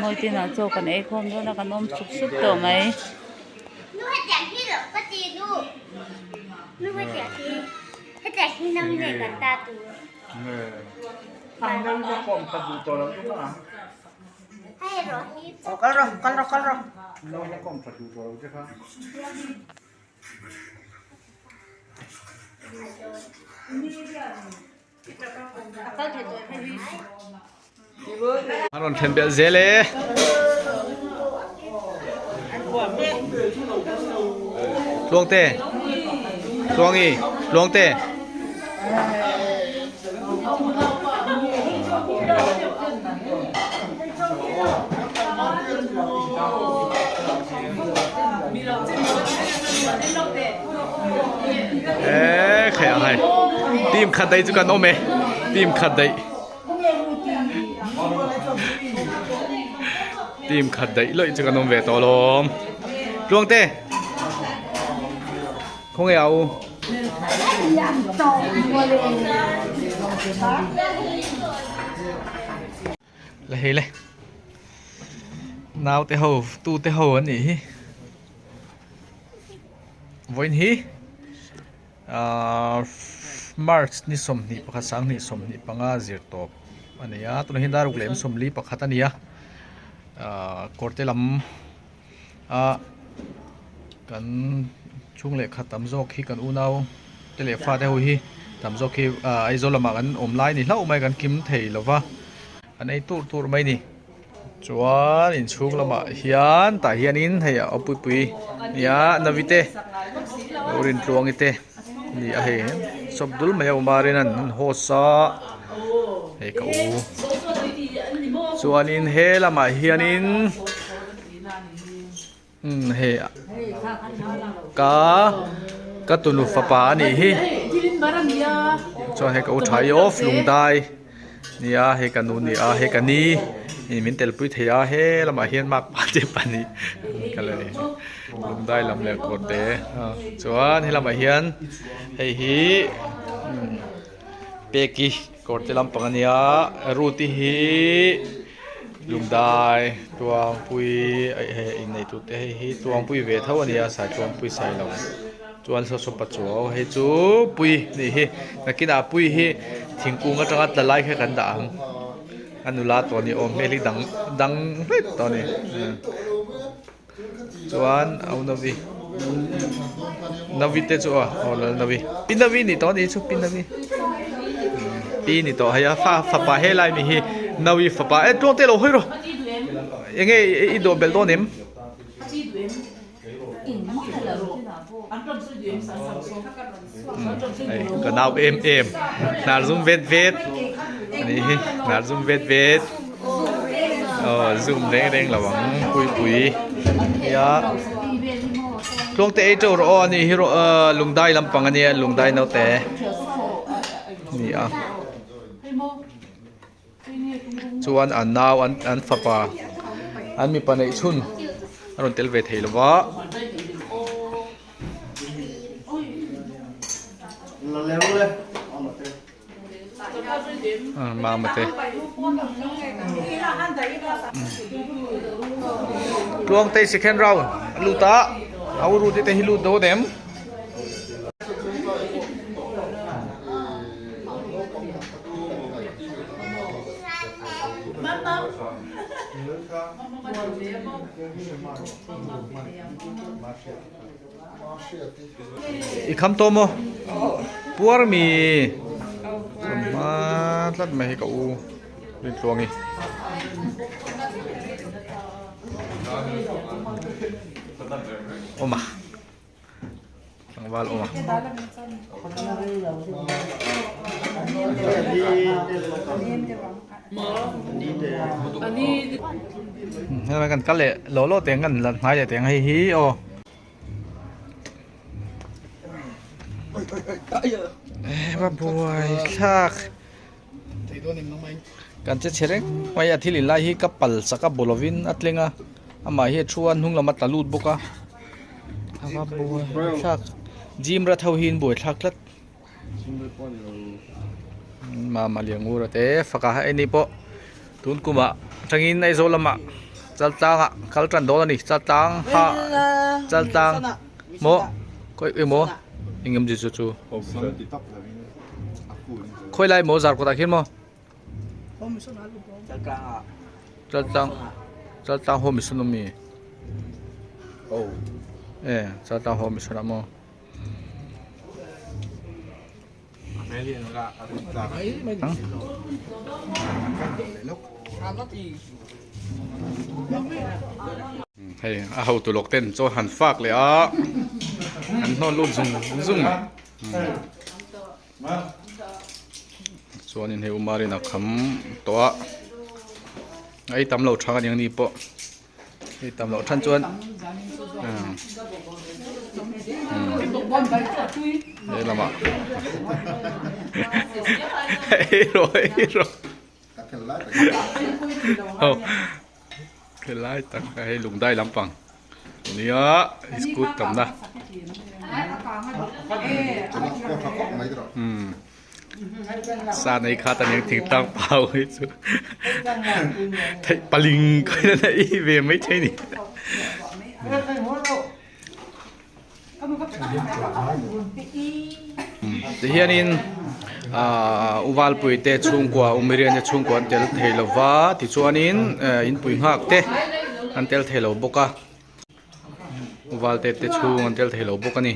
Mawi te inah chaw kan ei khawm dawn a kan awm sup sup tawh mai. A rawn then belh zel e. Tluangte. Tluangi. Tluangte. Ê khai ang hai. Team khat dai chu kan awm e. Team khat dai. Team khat dai lawih chu kan awm ve tawh lawm. Tluangte. Khawnge a u? La hei le. Nau te ho, tu te ho an nih hi. Vawiin hi ahh March ni 21 sanghnih 25 zir tawp a ni a tunah hian dar ruk leh 41 a ni a ahh kawr te lam a kan chhung leh khat tam zawk hi kan unau te leh fate ho hi tam zawk hi ah Aizawl lamah kan awm lai ni hlauh mai kan kim thei lo va an ei tur tur mai ni chuan inchhung lamah hian tah hianin hei a awpui nia navite lo rintluangi te ni a hei sawp dul mai a awm a rin an host a hei ka u chuanin he lamah hianin. Umm hei ka ka tunu fapa a nih hi chuan hei ka u tha i off lungdai nia hei ka nu ni a hei ka ni ih min tel pui thei a he lamah hian mark pa te pahnih ka la ni lungdai lam leh kawr te chuan he lamah hian hei hi umm peki kawr te lampang a nia ruti hi. Lungdai Tuangpui aih hei inneih tur te hei hi Tuangpui ve tho a nia sai Tuangpui sai lo chuan saw saw pachuau hei chu pui nih hi nakinah pui hi thingkung atanga tla lai kha kan dah ang a nula tawh ni awm hmel hi dang dang hlek tawh a ni chuan au navi navi te chu aw aw lal navi pi navi ni tawh a nih chu pi navi pi ni tawh hei a fa fapa helai mi hi nawi fapa e tluang te lo hawi rawh eng nge i dawh belh dawn em hei ka nau em em hnar zum vet vet a nih hi hnar zum vet vet aw zoom reng reng lo ang pui pui nia tluang te ei teuh rawh aw ani hi rawh ah lungdai lampang ania lungdai naute ni a chuan an nau an an fapa an mipa neih chhun a rawn tel ve thei lo va. Mama te Tluang te second round a lut a a uru te te hi lut dawn em I kham tawh maw? Puar mi Kan hma tlat mai hi ka u Rintluangi. Awm a Tlangval awm a. Helai kan kal leh law law teng kan la hnai leh teng hei hi aw. Va buai thlak kan che chhe reng mai a thil in lai hi ka pal chak a bawlh lovin a tleng a amah hi a thu a hnung lam a tla lut bawk a a va buai thlak gym rat ho hi an buai thlak tlat mama lian ngur a te fak a hei ni pawh tun kumah. Atangin Aizawl lamah Chaltlangah kal tan dawn a ni. Chaltlang ha Chaltlang maw khawi emaw eng em chu chu khawi lai maw Zarkawt ah khian maw Chaltlang Chaltlang home mission awm mi e Chaltlang home mission ah maw. Hei a hotu lawk ten chaw han fak leh a an hnawn lut zung zung mai chuanin hei umarin a kham tawh a a ei tam lo tha aniang ni pawh. Hei tam loh than chuan he lamah ei rawh ei rawh helai tak hei lungdai lampang nia iskut tamna umm. Sa nei kha tan hian thingtlang pau hi chu theih paling khawiah an ei ve mai thei a ni. Tihianin ahh u Valpui te chhungkua u Miriam te chhungkua an tel thei lo va tichuanin inpui nghak te an tel thei lo bawk a. Valte te chhung an tel thei lo bawk a ni.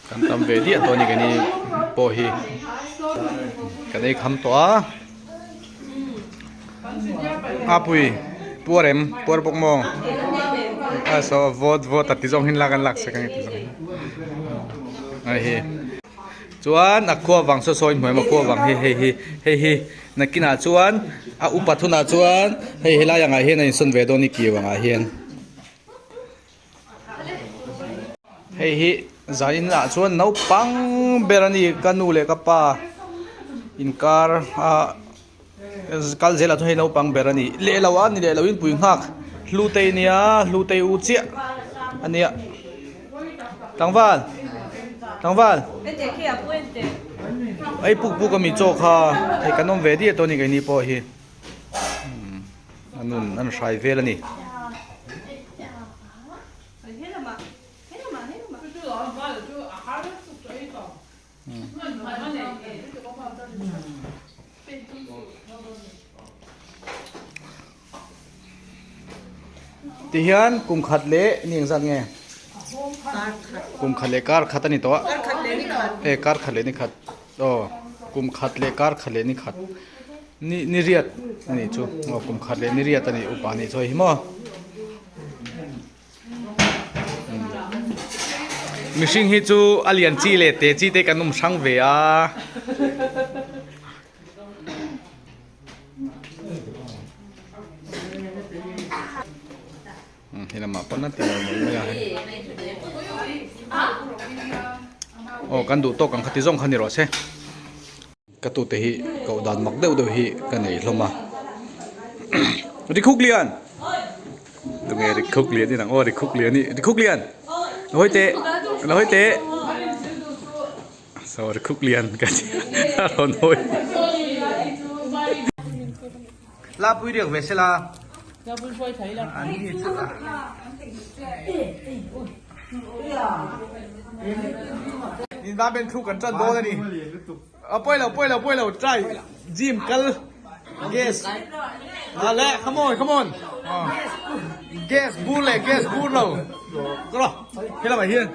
Kan tam ve diah tawh a ni kei ni pawh hi kan ei kham tawh a. A pui puar em puar bawk maw a saw vawt vawt a ti zawng hin lak an lak sek ang ti zawng hin a hi. Chuan a khua vang saw sawi hmuai maw khua vang hi hei hi hei hi nakinah chuan a upat hunah chuan hei helai angah hian a insawn ve dawn i kiu angah hian hei hi zaninah chuan naupang ber a ni ka nu leh ka pa inkar a kal zelah chuan hei naupang ber a ni leh lo a ni leh lo in pui nghak hlutei nia hlutei u chiah a nia tlangval tlangval ei puk puk ami chaw kha hei kan awm ve diah tawh a ni keini pawh hi a nun an hrai vel a ni. Tihian kum khat leh ni engzat nge? Kum khat leh kar khat a ni tawh a. E kar khat leh ni khat. Aw kum khat leh kar khat leh ni khat. Ni ni riat a nih chu. Aw kum khat leh ni riat a nih upa a nih chu hei hi maw. Mihring hi chu a lian chi leh te chi te kan awm hrang ve a. He lamah pawn a ti lo mai mai a hei. Aw kan duh tawk ang kha ti zawng kha ni rawh se. Ka tute hi koh dan mak deuh deuh hi ka nei hlawm a Rikhuk Lian tunge Rikhuk Lian in ang aw Rikhuk Lian i Rikhuk Lian lo hawi teh lo hawi teh saw Rikhuk Lian ka ti a rawn hawi la pui riak ve sela an ni chu In va ben thu kan tan dawn a ni. A pawi lo pawi lo pawi lo try gym kal gas. A le come on come on. Gas bur le gas bur lo. Kro he lamah hian.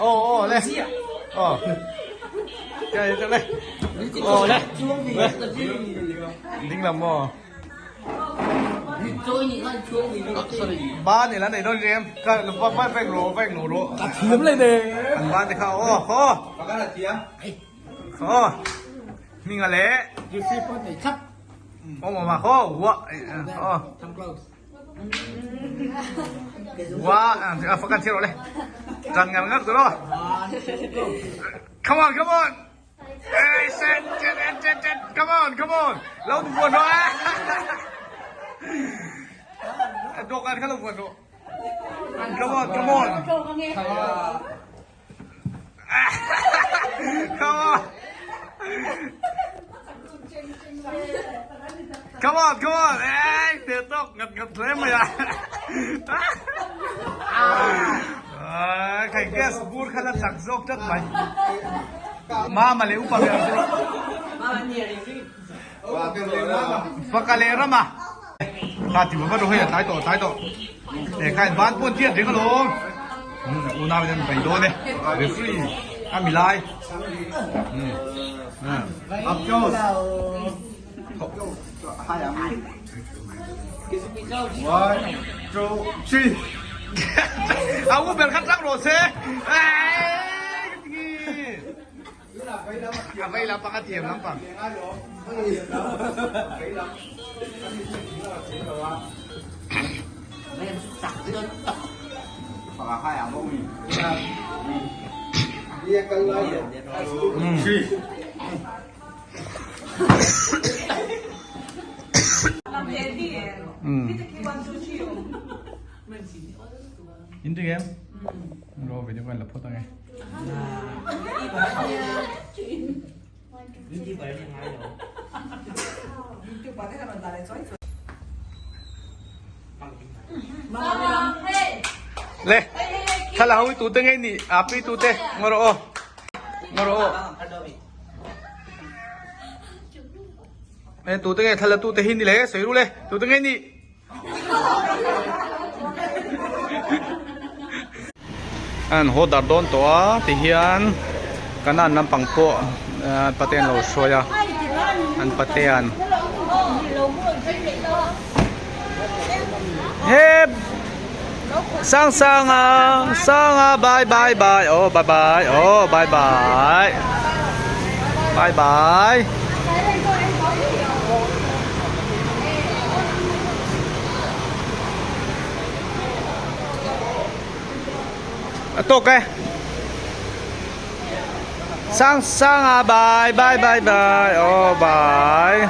Aw aw le. Aw. Cái le. Aw le. Ding lam maw. Ban ila nei dawn rem ka va vek ro vek lo ro ka thiam le ne an ban te kha aw khaw khaw hminga le aw ma khaw wa aw wa a fakan thiro le tan ngar ngar tu ro come on come on Hey, set, set, set, set, come on, come on. Lo buồn rồi. Đồ ăn khá là buồn rồi. Come on, come on. Come on, come on. Ê, tiệt tốc, ngật ngật hle mai a. À, khai gas bur kha la chak zawk tlat mai. Mama leh upa ber chu. Faka leh rama. Kha ti va ro hei a tlai tawh tlai tawh. Lehkha in ban pawn tiat reng alawm. Unau in an bei dawn e. Referee a mi lai. One, two, three. A u ber kha tlang rawh se. A vei lampang a thiam lampang. In ring em? Ro video kan la phawt ange. Le, thla ho tu te ngei ni, api tu te, ngoro o. Ngoro o. E tu te ngei thla tu te hin ni le, soi ru le, tu te ngei ni. An haw dar dawn tawh a tihian kanan lampang pawh pate an lo hruai a an patean he sang sang a sang a bye bye bye oh bye bye oh bye bye bye bye. A tawk e. Sang sang a bye bye bye bye oh bye.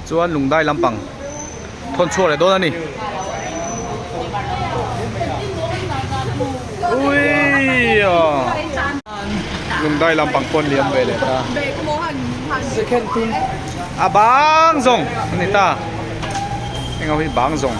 Chuan lungdai lampang thawn chhuak leh dawn a ni. Ui aw lungdai lampang pawn liam ve leh ta. A bang zawng a ni ta. Heng ho hi bang zawng.